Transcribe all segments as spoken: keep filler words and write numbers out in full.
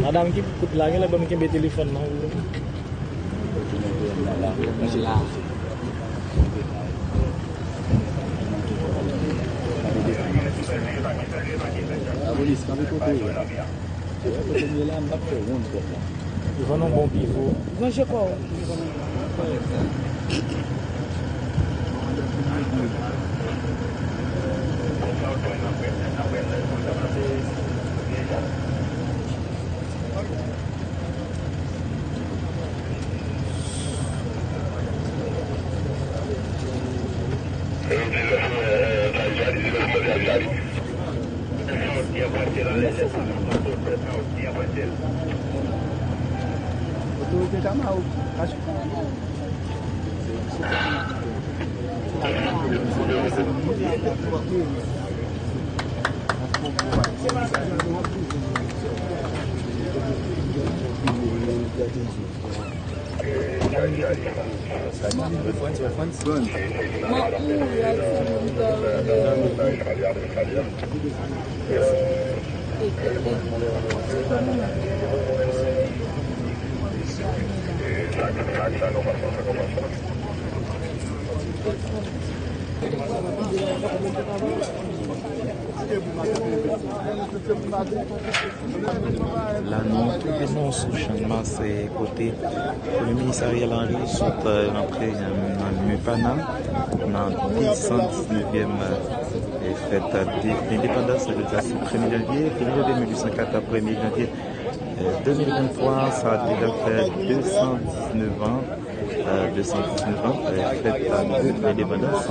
Madanm ki kout la, genlè ban m kenbe telefòn nan. Lapolis, kanpe kote w ye. Kote m ye la, m p ap fè wont pèp la. Ou jwenn yon bon pivo. Ranje kò w. Otorite Tamawou. La nou twouve nou sou Channmas, kote Premye Minis Ariel Henry sot, eh, rantre, eh, nan Mepana nan de san diznèvyèm, eh, fèt de lendepandans, se premye janvye, premye janvye mil uit san kat a premye janvye, eh, de mil venntwa, sa deja fè de san diznèf an. Eh, de san diznèf an, eh, fèt, eh, de lendepandans.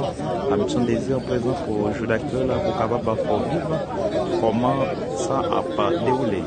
Ann tchann dezi an prezan pou jou daktyèl la pou kapab fè w viv kòman sa ap dewoule.